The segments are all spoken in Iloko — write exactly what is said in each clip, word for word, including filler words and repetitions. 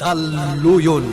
Talloyon.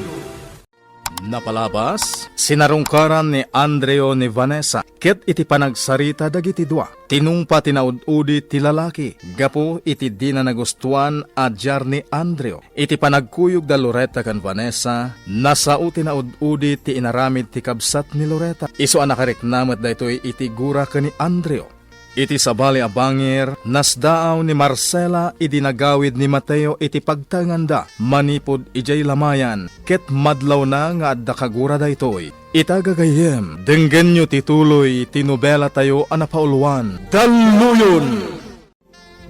Napalabas, sinarungkaran ni Andreo ni Vanessa, ket iti panagsarita dagiti dua, tinungpa ti naud-udi ti lalaki gapu iti dina nagustuan a diar ni Andreo. Iti panagkuyog da Loretta ken Vanessa, nasao ti naud-udi ti inaramid ti kabsat ni Loretta. Isu a nakarikna met daytoy iti gura ken ni Andreo. Iti sabali a bangir, nasdaaw ni Marcela idi nagawid ni Mateo iti pagtaenganda manipud idiay lamayan, ket madlawna nga adda kagura daytoy. Ita gagayyem, denggenyo ti tuloy ti nobelatayo a napauluan, Dalluyon!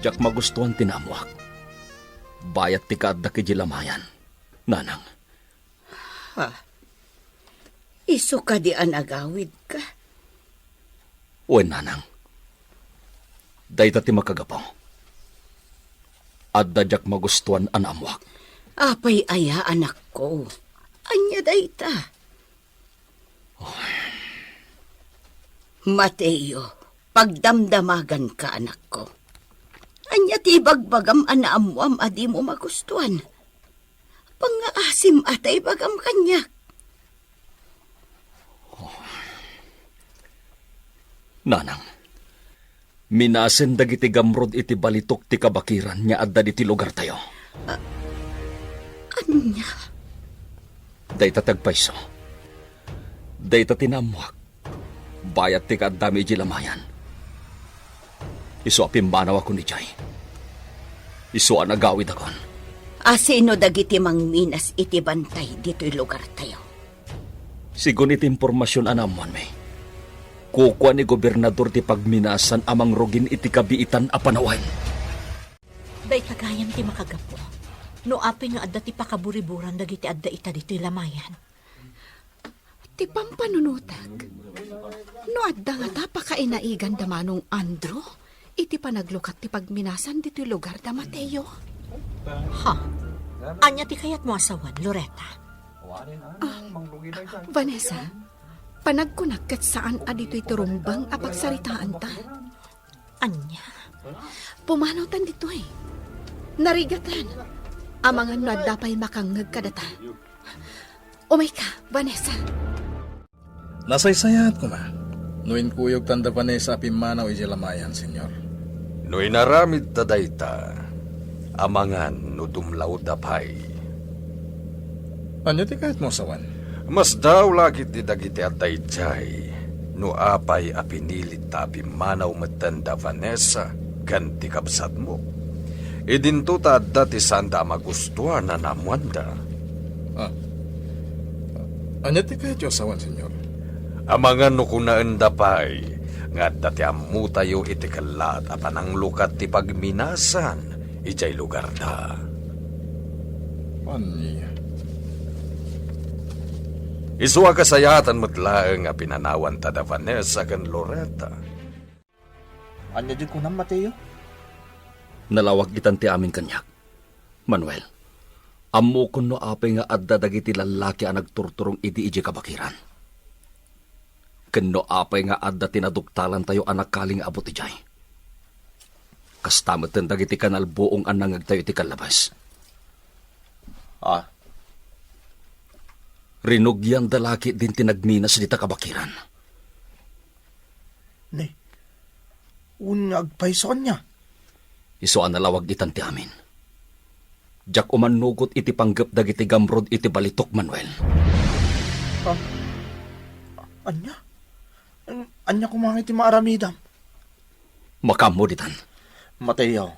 Diak magustuan ti naammoak. Bayat ti kaaddak idiay lamayan, nanang. Ha? Isu kadi a nagawidka? Wen, nanang. Dayta ti makagapu. Adda diak magustuan a naammoak. Apay aya, anakko? Ania dayta? Mateo, pagdamdamaganka, anakko. Ania ti ibagbagam a naammoam a dimo magustuan? Pangngaasim a ta ibagam kaniak. Nanang, minasen dagiti gamrud iti balitok ti kabakiran nga adda ditoy lugartayo. Ania? Dayta ti agpayso. Dayta ti naammoak. Bayat ti kaaddami idiay lamayan. Isu a pimmanawakon idiay. Isu a nagawidakon. A sino dagiti mangminas iti bantay ditoy lugartayo? Sigun iti impormasion a naammoanmi, kukua ni gobernador ti pagminasan a mangrugin iti kabiitan a panawen. Dayta gayam ti makagapu. No apay nga adda ti pakaburiburan dagiti adda ita ditoy lamayan. Ti pampanunotek, no adda ngata pakainaiganda Manong Andrew iti panaglukat ti pagminasan ditoy lugar da Mateo? Ha? Ania ti kayatmo a sawen, Loretta? Ah, Vanessa, panagkunak ket saan a ditoy ti rumbeng a pagsaritaanta. Ania? Pumanawtan ditoy. Narigaten. Amangan no adda pay makangngeg kadata. Umayka, Vanessa. Nasaysayaat koma no inkuyogtan da Vanessa a pimmanaw idiay lamayan, Señor. No inaramidta dayta, amangan no dumlawda pay. Ania ti kayatmo a sawen? Masdaaw la ketdi dagiti adda idiay no apay a pinilitta a pimmanaw metten da Vanessa ken ti kabsatmo. Idinto ta adda ti saanda a magustuan a naammoanda. Ah. Ania ti kayatyo a sawen, Señor? Amangan no kunaenda pay nga adda ti ammotayo iti kellat a pananglukat ti pagminasan idiay lugarda. Ania? Isu a kasayaatan met laeng a pinanawanta da Vanessa ken Loretta. Ania diay kunam, Mateo? Nalawag itan ti amin kaniak. Manuel, ammokon no apay nga adda dagiti lallaki a nagturturong idi idiay kabakiran. Ken no apay nga adda ti naduktalantayo a nakali nga abut idiay. Kasta metten dagiti kanalbuong a nangngegtayo iti kallabas. Ah. Rinugianda la ketdin ti nagminas dita kabakiran. Ne, un nga agpayso ania? Isu a nalawag itan ti amin. Diak umannugot iti panggep dagiti gamrud iti balitok, Manuel. Ah, ania? An-, ania koma nga iti maaramidam? Makaammo ditan. Mateo,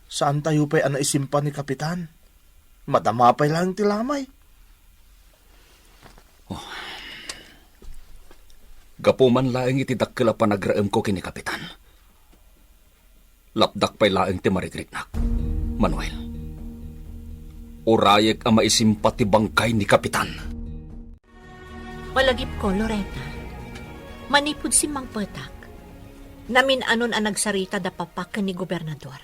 saantayo pay a naisimpa ni Kapitan. Madama pay laeng ti lamay. Oh. Gapu man laeng iti dakkel a panagraemko ken ni Kapitan. Lapdak pay laeng ti marigriknak, Manuel. Urayek a maisimpa ti bangkay ni Kapitan. Palagipko, Loretta, manipud simmangpetak, namin-anon a nagsarita da Papa ken ni Gobernador.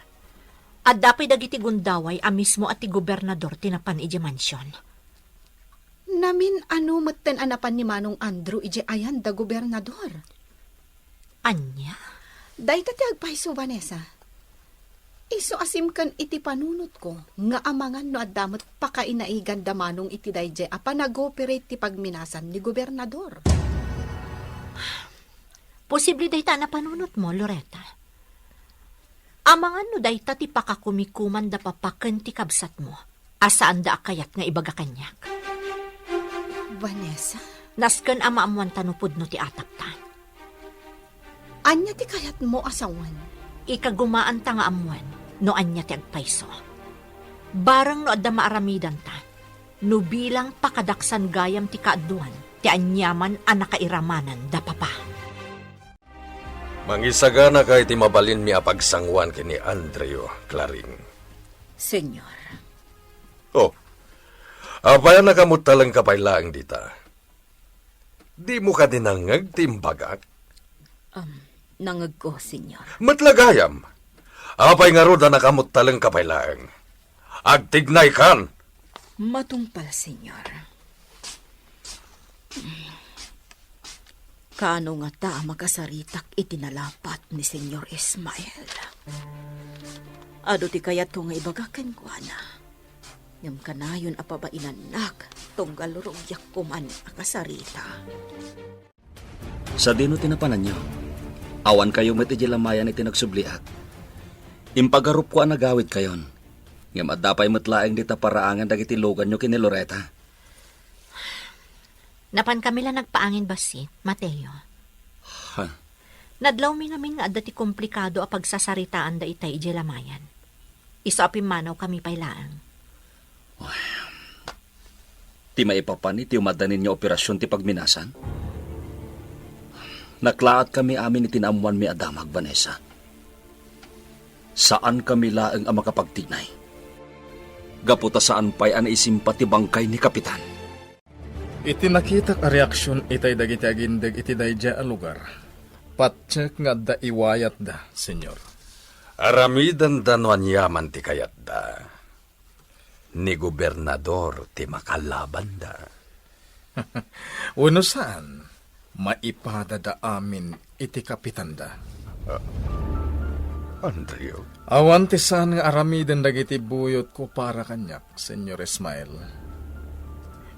Adda pay dagiti gundaway a mismo a ti Gobernador ti napan idiay mansion. Namin-ano metten a napan ni Manong Andrew idiay ayan da Gobernador. Ania? Dayta ti agpayso, Vanessa. Isu a simken iti panunotko nga amangan no adda met pakainaiganda manong iti daydiay a panag-operate ti pagminasan ni Gobernador. Posible dayta a napanunotmo, Loretta. Amangan no dayta ti pakakumikuman da papa ken ti kabsatmo a saanda a kayat nga ibaga kaniak. Vanessa? Nasken a maammoanta no pudno ti atapta. Ania ti kayatmo a sawen? Ikagumaanta nga ammoen no ania ti agpayso. Bareng no adda maaramidanta, no bilang pakadaksan gayam ti kaaduan ti aniaman a nakairamanan da papa. Mangisaganaka iti mabalinmi a pagsangoan ken ni Andrew, Claring. Senyor. Oh, apay a nakamuttalengka pay laeng dita? Dimo kadi nangngeg ti imbagak? Um, nangngegko, Senyor. Met la gayam. Apay ngarud a nakamuttalengka pay laeng? Agtignaykan! Matungpal, Senyor. Kaano ngata a makasaritak iti nalapat ni Senyor Ismael? Adu ti kayatko nga ibaga kenkuana. Ngem kanayon a pabainannak, tunggal rugiak koman a kasarita. Sadino ti napananyo? Awankayo met idiay lamayan iti nagsubliak. Impagarupko a nagawidkayon. Ngem adda pay met laeng dita paraangan dagiti luganyo ken ni Loretta. Napankami la nagpaangin bassit, Mateo. Ha? Nadlawmi ngamin nga adda ti komplikado a pagsasaritaanda itay idiay lamayan. Isu a pimmanawkami pay laeng. Ti maipapan iti umaddanin nga operasion ti pagminasan? Naklaatkami amin iti naammoanmi a damag, Vanessa. Saankami laeng a makapagtignay. Gapu ta saan pay a naisimpa ti bangkay ni Kapitan. Iti nakitak a reaksion itay dagiti agindeg iti daydiay a lugar, patiek nga adda iwayatda, Senyor. Aramidenda no aniaman ti kayatda. Ni gobernador ti makalabanda. Wenno saan, maipadada amin iti kapitanda. Ah, Andrew? Awan ti saan nga aramiden dagiti buyotko para kaniak, Senyor Ismael.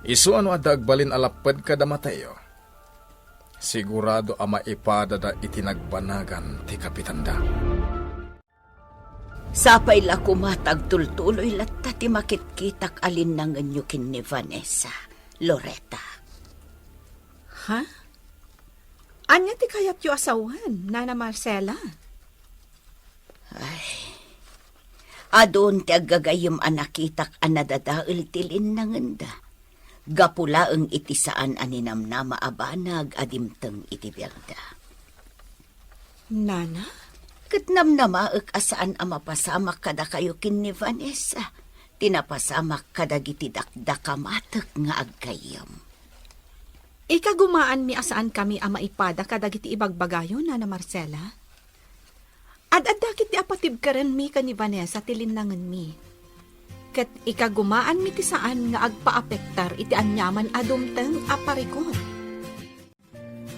Isu a no adda agbalin a lapped kada Mateo, sigurado a maipadada iti nagbanagan ti kapitanda. Sapay la koma ta agtultuloy latta ti makitkitak a linnangenyo ken ni Vanessa, Loretta. Ha? Ania ti kayatyo a sawen, Nana Marcela? Ay, adun ti aggagayyem a nakitak a nadadael ti linnangenda. Gapu laeng iti saan a ninamnama a banag a dimteng iti biagda. Nana? Ket namnamaek a saan a mapasamak kadakayo ken ni Vanessa ti napasamak kadagiti dakdakamatek nga aggayyem. Ikagumaanmi a saankami a maipada kadagiti ibagbagayo, Nana Marcela. Ad-adda ketdi a patibkerenmi ken ni Vanessa ti linnangenmi. Ket ikagumaanmi ti saan nga agpaapektar iti aniaman a dumteng a parikut.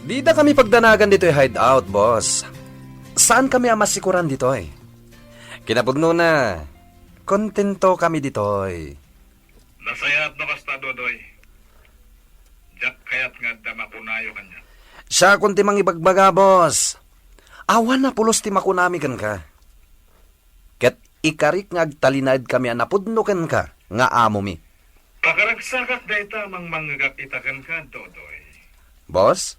Dida kami pagdanagan ditoy hideout, boss. Saan kami a masikuran ditoy. Kinapudnona, kontento kami ditoy. Nasayaat no kasta, Dodoy. Diak kayat nga adda makunayo kaniak. Siakon ti mangibagbaga, boss. Awan a pulos ti makunami kenka. Ket ikarik nga agtalinaedkami a napudno kenka nga amomi. Pakaragsakak dayta a mangmangngegak ita kenka, Dodoy. Boss?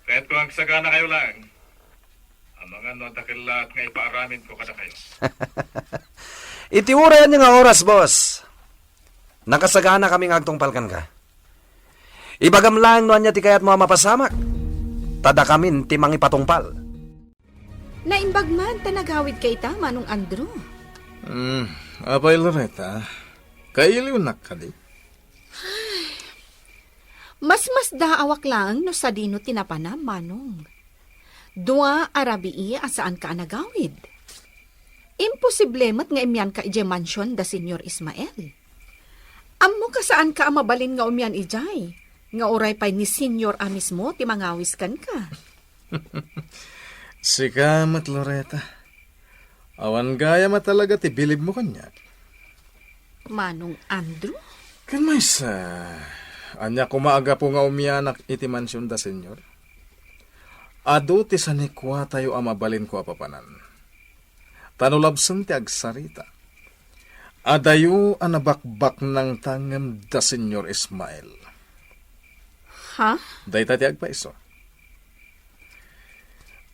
Kayatko nga agsaganakayo laeng. Amangan no adda kellaat nga ipaaramidko kadakayo. Iti uray ania nga oras, boss. Nakasagana kami nga agtungpal kenka. Ibagam laeng no ania ti kayatmo a mapasamak. Ta dakamin ti mangipatungpal. Naimbag man ta nagawidka ita, Manong Andrew. Hmm, apay Loretta, kailiwnak kadi? Masmasdaawak laeng no sadino ti napanam, Manong. Dua a rabii a saanka a nagawid. Imposible met nga immianka idiay mansion da Senyor Ismael. Ammok a saanka a mabalin nga umian idiay, nga uray pay ni Senyor a mismo ti mangawis kenka. Sika met, Loretta. Awan gayam a talaga ti bilibmo kaniak. Manong Andrew? Ken maysa, ania koma a gapu nga umianak iti mansion da Señor? Adu ti sanikuatayo a mabalinko a papanan. Ta no labsen ti agsarita, adayo a nabakbaknangta ngem da Señor Ismael. Ha? Dayta ti agpaiso.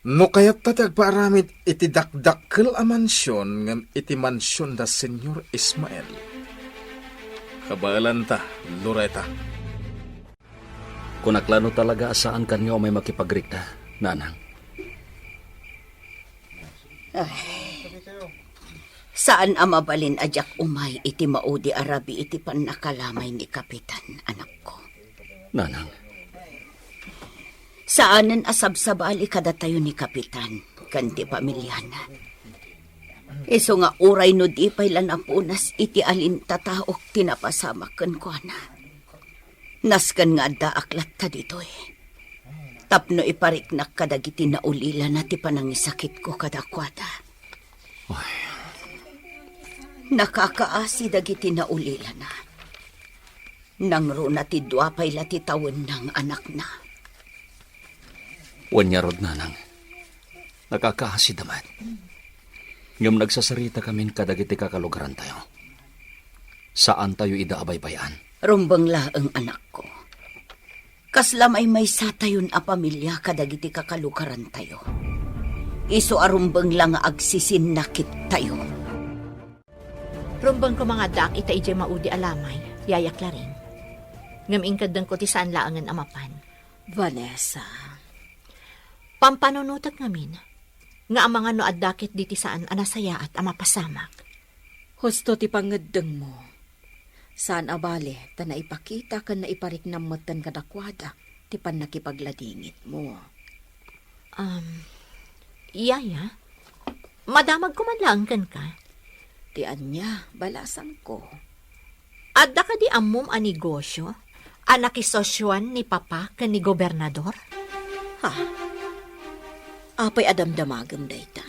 No kayatta ti agpaaramid iti dakdakkel a mansion ngem iti mansion da Señor Ismael, kabaelanta, Loretta. Kunak la no talaga a saan kaniak a umay makipagrikna, nanang. Ay. Saan a mabalin a diak umay iti maudi a rabii iti pannakalamay ni Kapitan, anakko. Nanang. Saanen a sabsabali kadatayo ni Kapitan ken ti pamiliana. Isu nga uray no di pay la napunas iti alintataok ti napasamak kenkuana, nasken nga addaak latta ditoy. Tapno ipariknak kadagiti naulilana ti panangisakitko kadakuada. Ay. Nakakaasi dagiti naulilana. Nangruna ti dua pay la ti tawenna nga anakna. Wen ngarud, nanang, nakakaasida met. Ngem nagsasaritakamin kadagiti kakalugarantayo. Saantayo ida a baybay-an. Rumbeng laeng, anakko. Kasla maymaysatayon a pamilia kadagiti kakalugarantayo. Isu a rumbeng la nga agsisinnakit tayo. Rumbeng koma nga addaak ita idiay maudi a lamay, Yaya Clarin. Ngem inkeddengko ti saan laengen a mapan. Vanessa. Pampanunotek ngamin, nga amangan no adda ket diti saan a nasayaat a mapasamak. Husto ti pangngeddengmo. Saan a bale, ta naipakita ken naipariknam metten kadakuada ti pannakipagladingitmo. Um, Yaya, madamagko man laeng kenka. Ti ania, balasangko. Adda kadi ammom a negosio a nakisosioan ni Papa ken ni Gobernador? Ha? Apay a damdamagem dayta?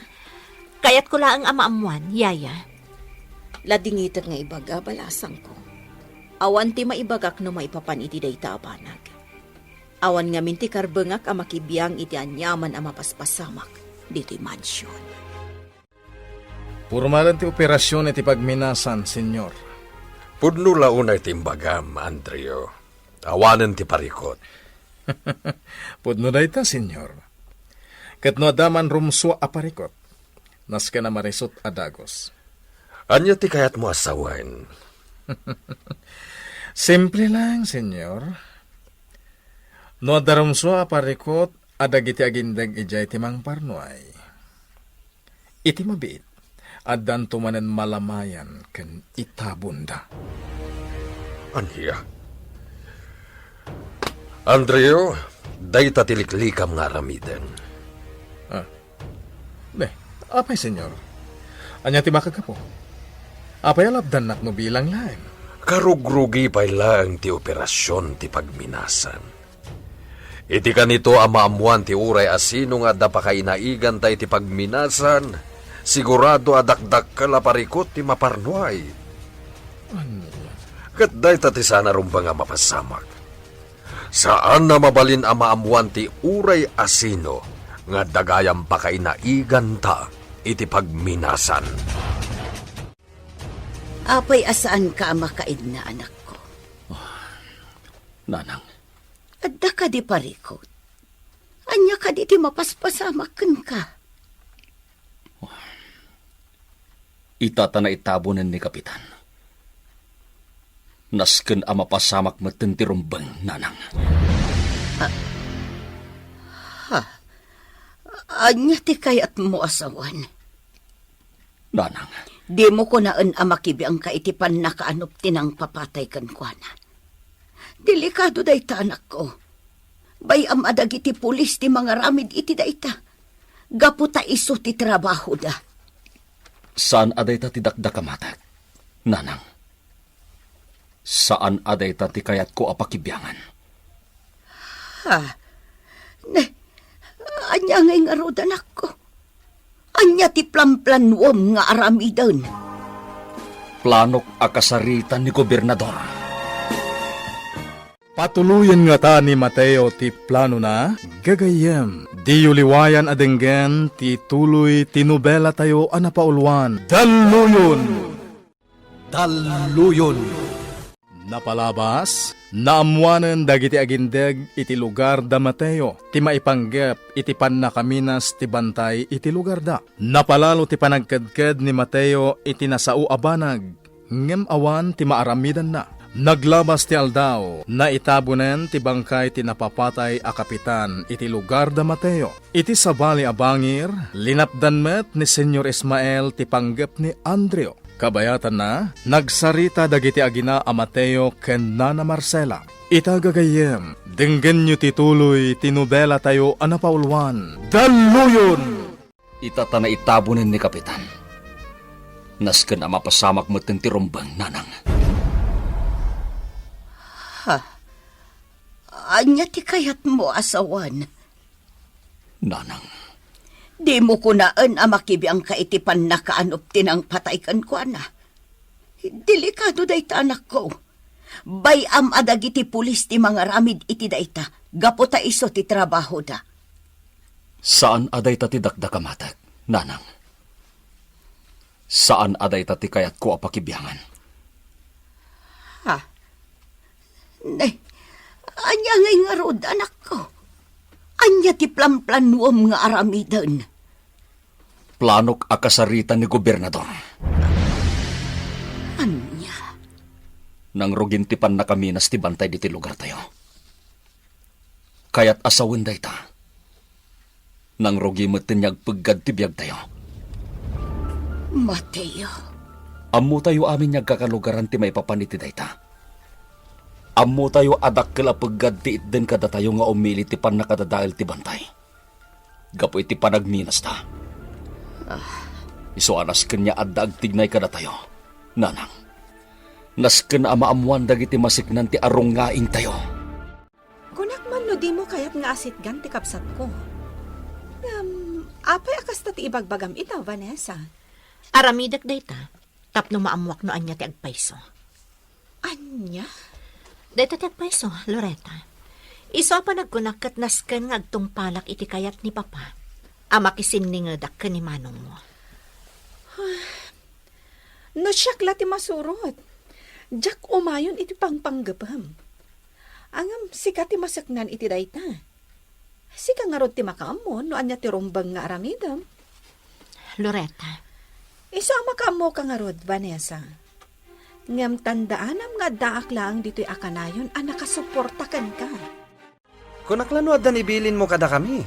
Kayatko laeng a maammoan, Yaya. Ladingitek nga ibaga, balasangko. Awan ti maibagak no maipapan iti dayta a banag. Awan ngamin ti karbengak a makibiang iti aniaman a mapaspasamak ditoy mansion. Purmalen ti operasion iti pagminasan, Señor. Pudno la unay ti imbagam, Andrew. Awanen ti parikut. Pudno dayta, Señor. Ket no adda man rumsua a parikut, nasken a marisut a dagus. Ania ti kayatmo a sawen? Simple lang, Señor. No adda rumsua a parikut a dagiti agindeg idiay ti mangparnuay, iti mabiit, addanto manen malamayan ken itabonda. Ania? Andrew, dayta ti liklikam nga aramiden. Ah. Ne, apay, Señor? Ania ti makagapu? Apay a lapdannak no bilang laeng? Karugrugi pay laeng ti operasion ti pagminasan. Iti kanito a maammoan ti uray a sino nga adda pakainaiganta iti pagminasan, sigurado a dakdakkel a parikut ti maparnuay. Ania? Ket dayta ti saan a rumbeng a mapasamak. Saan a mabalin a maammoan ti uray a sino nga adda gayam pakainaiganta iti pagminasan. Apay a saanka a makaidna, anakko? Nanang. Adda kadi parikut? Ania kadi ti mapaspasamak kenka? Ita ta naitabonen ni Kapitan. Nasken a mapasamak metten ti rumbeng, nanang. Ah, ha? Ania ti kayatmo a sawen? Nanang. Dimo kunaen a makibiangka iti pannakaanop ti nangpapatay kenkuana. Delikado dayta, anakko. Bay-am a dagiti pulis ti mangaramid iti dayta. Gapu ta isu ti trabahoda. Saan a dayta ti dakdakamatek, nanang. Saan a dayta ti kayatko a pakibiangan. Ha? Ne, ania ngay ngarud, anakko? Ania ti planplanuem nga aramiden? Planok a kasaritan ni gobernador. Patuloyen ngata ni Mateo ti planona, gagayyem. Diyo liwayan a denggen ti tuloy ti nobelatayo a napauluan. Dalluyon! Dalluyon. Napalabas, naammoanen dagiti agindeg iti lugar da Mateo ti maipanggep iti pannakaminas ti bantay iti lugarda. Napalalo ti panagkedked ni Mateo iti nasao a banag, ngem awan ti maaramidanna. Naglabas ti aldaw, naitabonen ti bangkay ti napapatay a kapitan iti lugar da Mateo. Iti sabali a bangir, linapdan met ni Señor Ismael ti panggep ni Andreo. Kabayatanna, nagsarita dagiti agina a Mateo ken Nana Marcela. Ita gagayyem, denggenyo ti tuloy ti nobelatayo a napauluan. Dalluyon! Ita ta naitabonen ni Kapitan. Nasken a mapasamak metten ti rumbeng, Nanang. Ha? Ania ti kayatmo a sawen? Nanang. Dimo kunaen a makibiangka iti pannakaanop ti nangpatay kenkuana. Delikado dayta, anakko. Bay-am a dagiti pulis ti mangaramid iti dayta, gapu ta isu ti trabahoda. Saan a dayta ti dakdakamatek, Nanang. Saan a dayta ti kayatko a pakibiangan. Ha? Ne, ania ngay ngarud, anakko? Ania ti planplanuem nga aramiden? Planok a kasaritan ni gobernador. Ania? Nangrugin ti pannakaminas ti bantay ditoy lugartayo. Kayat a sawen dayta. Nangrugi metten nga agpeggad ti biagtayo. Mateo. Ammotayo amin nga agkakalugaran ti maipapan iti dayta. Ammotayo a dakkel a peggad ti itden kadatayo nga ummili ti pannakadadael ti bantay gapu iti panagminasta. Ah. Isu a nasken nga adda agtignay kadatayo, Nanang. Nasken a maammoan dagiti masiknan ti arungngaingtayo. Kunak man no dimo kayat nga asitgan ti kabsatko. Ngem, apay a kasta ti ibagbagam ita, Vanessa? Aramidek dayta tapno maammuak no ania ti agpayso. Ania? Dayta ti agpayso, Loretta. Isu a panagkunak ket nasken nga agtungpalak iti kayat ni Papa a makisinningedak ken ni manongmo. No siak la ti masurot, diak umayon iti pangpanggepem. Ngem sika ti maseknan iti dayta. Sika ngarud ti makaammo no ania ti rumbeng nga aramidem. Loretta. Isu a makaammoka ngarud, Vanessa. Ngem tandaanam nga addaak laeng ditoy a kanayon a nakasuporta kenka. Kunak la no adda ni ibilinmo kadakami.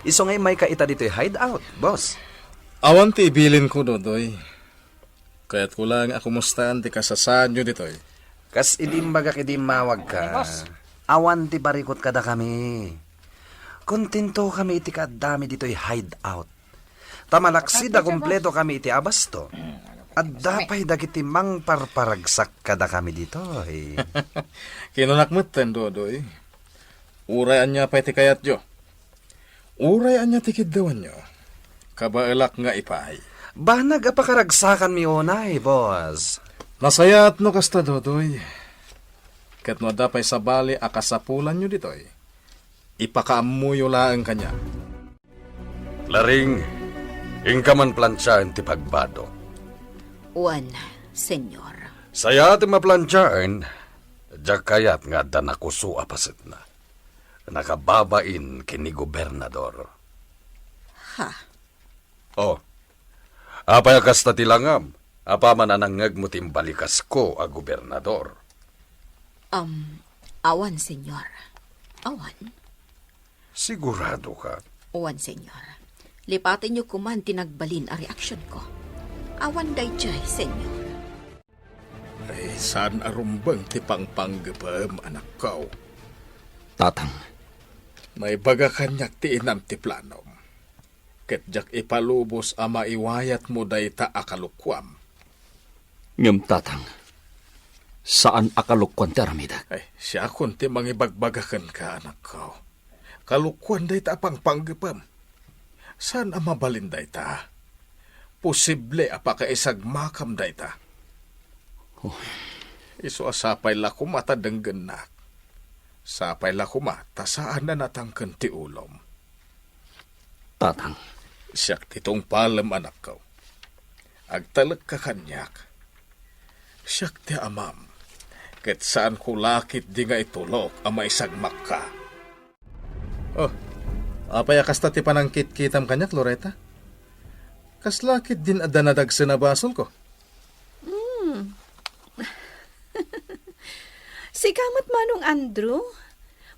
Isu nga immayka ita ditoy hideout, boss. Awan ti ibilinko, Dodoy. Kayatko laeng a kumustaan ti kasasaadyo ditoy. Kas idi imbagak idi immawagka, awan ti parikut kadakami. Kontentokami iti kaaddami ditoy hideout. Ta malaksid a kumpletokami iti abasto, adda pay dagiti mangparparagsak kadakami ditoy. Kinunak metten, Dodoy. Uray ania pay ti kayatyo, uray ania ti kiddawanyo, kabaelak nga ipay. Banag a pakaragsakanmi unay, boss. Nasayaat no kasta, Dodoy. Ket no adda pay sabali a kasapulanyo ditoy, ipakaammoyo laeng kaniak. Laring, inka man plantiaen ti pagbado. Wen, Señor. Sayaat a plantiaen, diak kayat nga adda nakuso a pasetna. Nakababain ken ni gobernador. Ha? Oh. Apay a kasta ti langam, apaman a nangngegmo ti imbalikasko a gobernador? Am, awan, Señor. Awan. Siguradoka? Wen, Señor. Lipatenyo koman ti nagbalin a reaksionko. Awan daydiay, Señor. Ay, saan a rumbeng ti pangpanggepem, anakko. Tatang. Naibaga kaniak ti inam ti planom. Ket diak ipalubos a maiwayatmo dayta a kalokuam. Ngem, Tatang, saan a kalokuan ti aramidek. Ay, siakon ti mangibagbaga kenka, anakko. Kalokuan dayta a pangpanggepem. Saan a mabalin dayta. Posible a pakaisagmakam dayta. Oh. Isu a sapay la koma ta denggennak. Sapay la koma ta saan a natangken ti ulom. Tatang. Siak ti tungpalem, anakko. Agtalekka kaniak. Siak ti amam, ket saanko la ketdi nga itulok a maisagmakka. Oh, apay a kasta ti panangkitkitam kaniak, Loretta? Kasla ketdin adda nadagsen a basolko? Hmm. Sika met, Manong Andrew,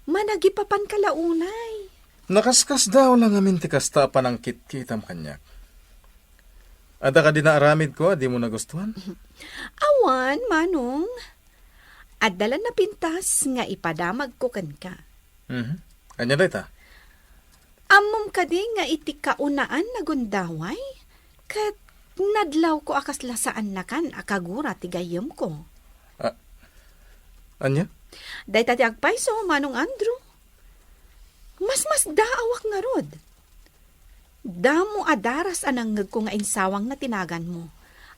managipapanka la unay. Nakaskasdaaw la ngamin ti kasta a panangkitkitam kaniak. Adda kadi naaramidko a dimo nagustuan? Awan, Manong. Adda la napintas nga ipadamagko kenka. Mhm. Ania dayta? Ammom kadi nga iti kaunaan a gundaway, ket nadlawko a kasla saannakan a kagura ti gayyemko. A-, ania? Dayta ti agpayso, Manong Andrew. Masmasdaawak ngarud. Damo a daras a nangngegko nga insawangna ti naganmo,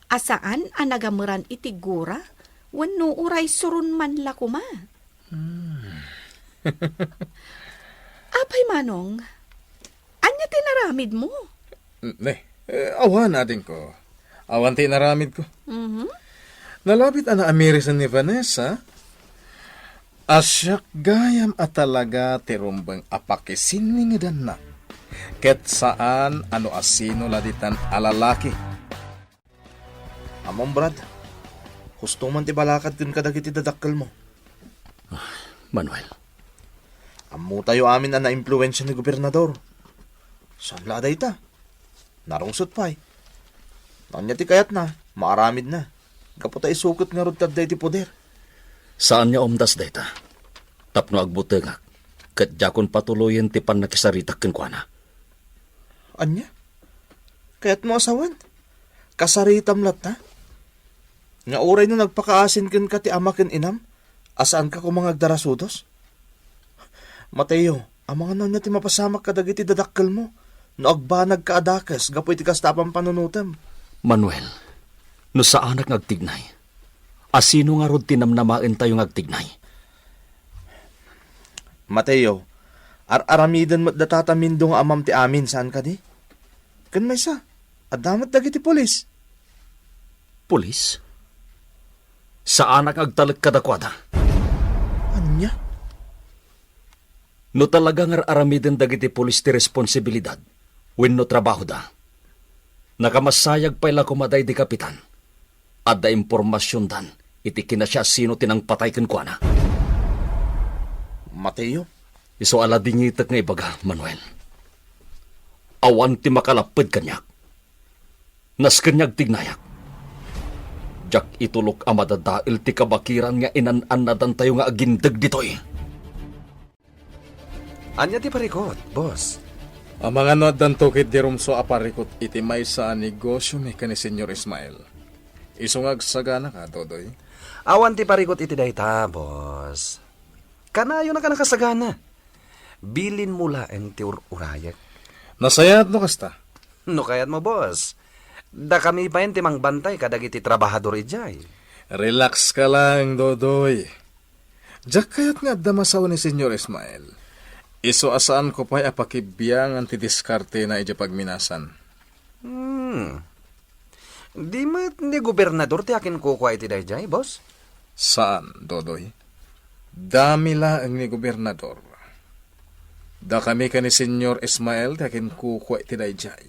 a saan a nagameran iti gura wenno uray suron man la koma. Hmm. Apay, Manong, ania ti inaramidmo? Ne, eh, awan, adingko. Awan ti inaramidko. Mhm. Nalabit a naamirisen ni Vanessa a siak gayam a talaga ti rumbeng a pakisinningedanna, ket saan a no asino la ditan a lalaki. Ammom, Brad, husto man ti balakad ken kadagiti dadakkelmo. Ah, Manuel. Ammotayo amin a naimpluensia ni gobernador. Saan la a dayta? Narungsot pay. No ania ti kayatna, maaramidna. Gapu ta isu ket ngarud ti adda iti poder. Saan nga umdas dayta. Tapno agbutengak, ket diakon patuloyen ti pannakisaritak kenkuana. Ania? Kayatmo a sawen? Kasaritam latta? Nga uray no nagpakaasin kenka ti ama ken inam, a saanka koma nga agdarasudos? Mateo, amangan no ania ti mapasamak kadagiti dadakkelmo no agbanagka a dakes gapu iti kasta a pampanunotem. Manuel, no saanak nga agtignay, asino ngarud ti namnamaentayo nga agtignay? Mateo, ar-aramiden met data ta Mindo nga amam ti amin, saan kadi? Ken maysa, adda met dagiti pulis. Pulis? Saanak nga agtalek kadakuada. Ania? No talaga nga ar-aramiden dagiti pulis ti responsibilidad wenno trabahoda, nakamasayag pay la koma daydi kapitan. Adda impormasiondan iti kinasiasino ti nangpatay kenkuana. Mateo? Isu a la dingitek nga ibaga, Manuel. Awan ti makalapped kaniak. Nasken nga agtignayak. Diak itulok a madadael ti kabakiran nga inan-annadantayo nga agindeg ditoy. Ania ti parikut, boss? Amangan no addanto ketdi rumsua a parikut iti maysa a negosiomi ken ni Señor Ismael. Isu nga agsaganaka, Dodoy. Awan ti parikut iti dayta, boss. Kanayonaka nakasagana. Bilinmo laeng ti ur-urayek. Nasayaat no kasta. No kayatmo, boss. Dakami pay ti mangbantay kadagiti trabahador idiay. Relax ka laeng, Dodoy. Diak kayat nga adda masawen ni Señor Ismael. Isu a saanko pay a pakibiangan ti diskartena idiay pagminasan. Hmm. Di met ni gobernador ti akinkukua iti daydiay, boss? Saan, Dodoy. Dami laeng ni gobernador. Dakami ken ni Señor Ismael ti akinkukua iti daydiay.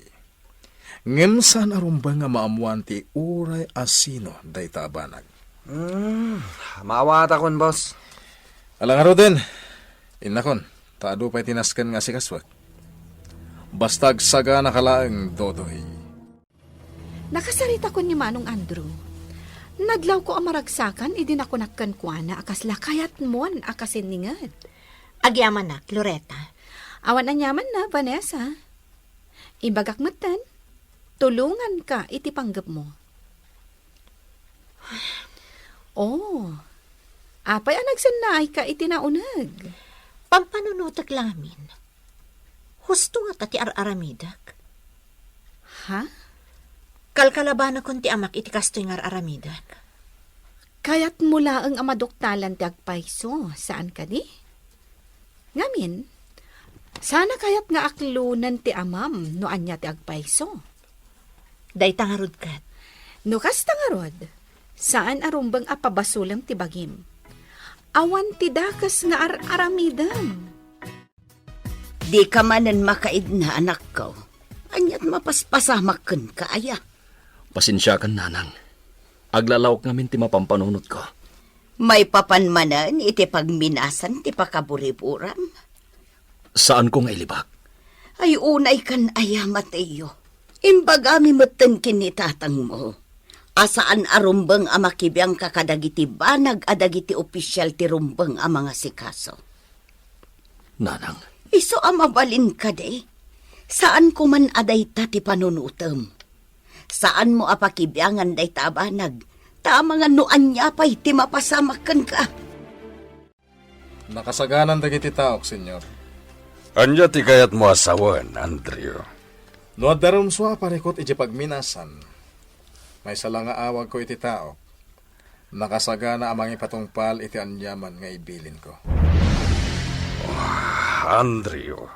Ngem saan a rumbeng nga maammoan ti uray a sino dayta a banag. Hmm, maawatakon, boss. Ala ngaruden, innakon, ta adu pay ti nasken nga asikasuek. Basta agsaganaka laeng, Dodoy. Nakasaritakon ni Manong Andrew. Nadlawko a maragsakan idi nakunak kenkuana a kasla kayatmon a kasinninget. Agyamanak, Loretta. Awan aniamanna, Vanessa. Ibagak metten, tulonganka iti panggepmo. Oh, apay a nagsennaayka iti nauneg? Pampanunotek lamin. Husto ngata ti ar-aramidek. Ha? Kalkalabanakon ti amak iti kastoy nga ar-aramidek. Kayatmo laeng a maduktalan ti agpayso, saan kadi? Ngamin, saan a kayat nga aklonen ti amam no ania ti agpayso? Dayta ngarud ket. No kasta ngarud, saan a rumbeng a pabasolem ti bagim. Awan ti dakes nga ar-aramidem. Dika manen makaidna, anakko. Aniat mapaspasamak kenka, aya? Pasensiakan, nanang. Aglalawak ngamin ti mapampanunotko. Maipapan manen iti pagminasan ti pakaburiburam? Saanko nga ilibak. Ay, unay kan aya, Mateo. Imbagami metten ken ni tatangmo a saan a rumbeng a makibiangka kadagiti banag a dagiti opisial ti rumbeng a mangasikaso. Nanang. Isu a mabalin kadi, saanko man a dayta ti panunotem. Saanmo a pakibiangan dayta a banag, ta amangan no ania pay ti mapasamak kenka. Nakasaganan dagiti taok, Señor. Ania ti kayatmo a sawen, Andrew? No adda rumsua a parikut iti pagminasan, maysa la nga awagko iti taok, nakasagana a mangipatungpal iti aniaman nga ibilinko. Ah, Andrew,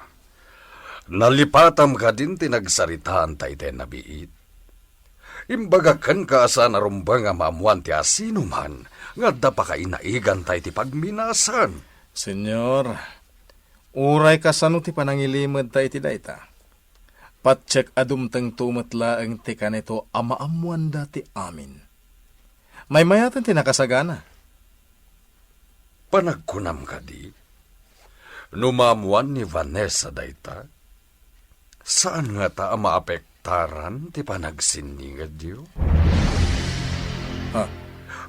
nalipatam kadin ti nagsaritaanta iti nabiit? Imbagak kenka a saan a rumbeng a maammoan ti asinoman nga adda pakainaiganta iti pagminasan. Señor, uray kasano ti panangilimedta iti dayta, patiek a dumtengto met laeng ti kanito a maammoanda ti amin. Maymayaten ti nakasagana. Panagkunam kadi, no maammoan ni Vanessa dayta, saan ngata a maapektaran ti panagsinningedyo? Ha?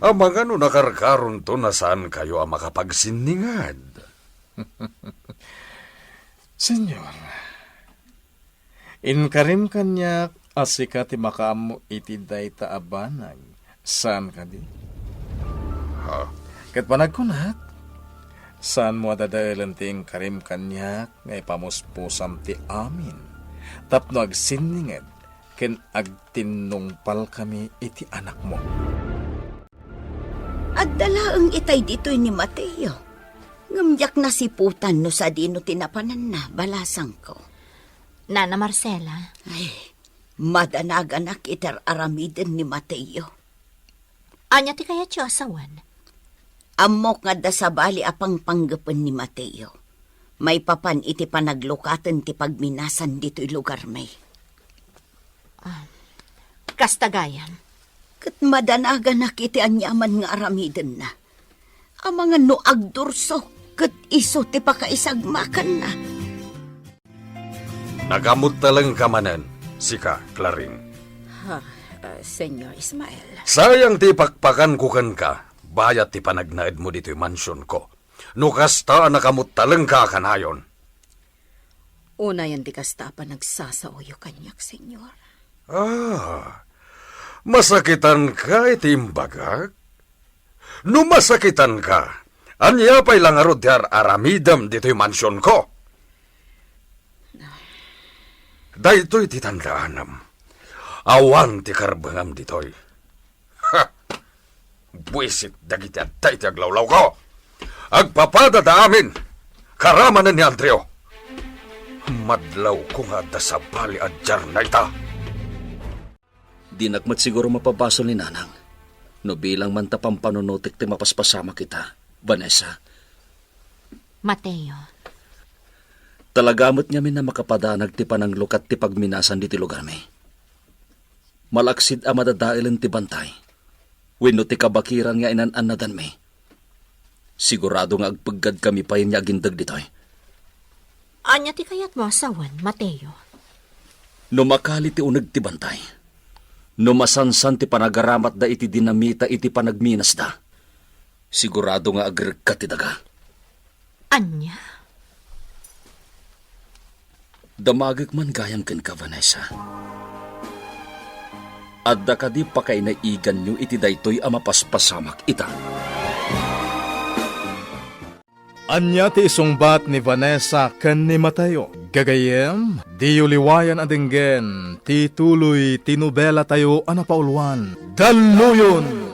Amangan no nakarkaronto a saankayo a makapagsinninged. Señor, inkarim kaniak a sika ti makaammo iti dayta a banag, saan kadi? Ha? Ket panagkunak, saanmo a dadaelen ti inkarim kaniak nga ipamuspusam ti amin tapno agsinninged ken agtinnungpalkami iti anakmo. Adda laeng itay ditoy ni Mateo. Ngem diak nasiputan no sadino ti napananna, balasangko. Nana Marcela. Ay, madanaganak iti ar-aramiden ni Mateo. Ania ti kayatyo a sawen? Ammok nga adda sabali a pangpanggepen ni Mateo maipapan iti panaglukaten ti pagminasan ditoy lugarmi. Ah, kasta gayam. Ket madanaganak iti aniaman nga aramidenna. Amangan no agdursok ket isu ti pakaisagmakanna. Nakamuttalengka manen, sika, Clarin. Ha, ah, Señor Ismael. Sayang ti ipakpakanko kenka, bayat ti panagnaedmo ditoy mansionko. No kasta a nakamuttalengka a kanayon. Unayen ti kasta a panagsasaoyo kaniak, Señor. Ah, masakitanka iti imbagak? No masakitanka, ania pay la ngarud ti ar-aramidem ditoy mansionko? Daytoy ti tandaanam. Awan ti karbengam ditoy. Ha! Buisit dagiti adda iti aglawlawko. Agpapadada amin. Karamanen ni Andreo. Madlawko nga adda sabali a diarna ita. Dinak met siguro mapabasol ni Nanang no bilang man ta pampanunotek ti mapaspasamak ita, Vanessa. Mateo. Talaga met ngamin a makapadanag ti pananglukat ti pagminasan ditoy lugarmi. Malaksid a madadaelen ti bantay wenno ti kabakiran nga inan-annadanmi, sigurado nga agpeggadkami pay nga agindeg ditoy. Ania ti kayatmo a sawen, Mateo? No makali ti uneg ti bantay, no masansan ti panagaramatda iti dinamita iti panagminasda, sigurado nga agrekka ti daga. Ania? Damagek man gayam kenka, Vanessa. Adda kadi pakainaiganyo iti daytoy a mapaspasamak ita? Ania ti isungbat ni Vanessa ken ni Mateo? Gagayyem, diyo liwayan a denggen ti tuloy ti nobelatayo a napauluan, Dalluyon!